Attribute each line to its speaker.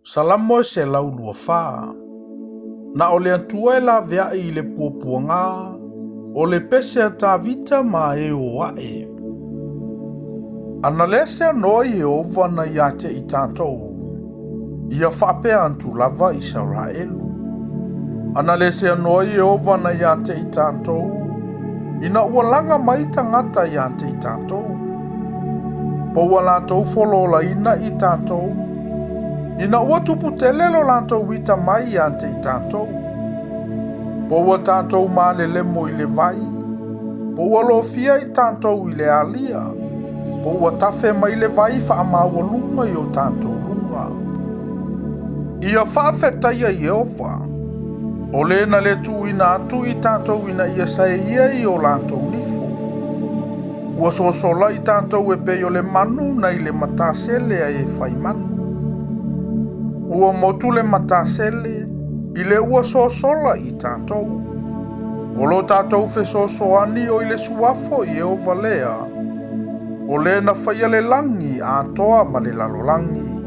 Speaker 1: Salamo e 124. Na o le Atua e laveai i le puapuaga, o le pese a Tavita ma e o ae. Ana le seanoa Ieova na ia te i tatou, ia faapea atu lava Isaraelu. Ana le seanoa Ieova na ia te i tatou, ina ua laga mai tagata ia te i tatou. Po ua latou fololaina i tatou, ina ua tupu tele lo latou ita mai ia te i tatou. Po ua tatou malelemo i le vai, po ua lofia i tatou i le alia, po ua tafe mai le vai faamaualuga i o tatou luga. Ia faafetaia Ieova, o le na le tuuina atu i tatou ina ia saeia i o latou nifo. Ua sosola i tatou e pei o le manu nai le matasele a e fai manu. Ua motu le matasele i le ua sosola i tatou. O lo tatou fesoasoani o i le suafa o Ieova lea, o le na faia le lagi atoa ma le lalolagi.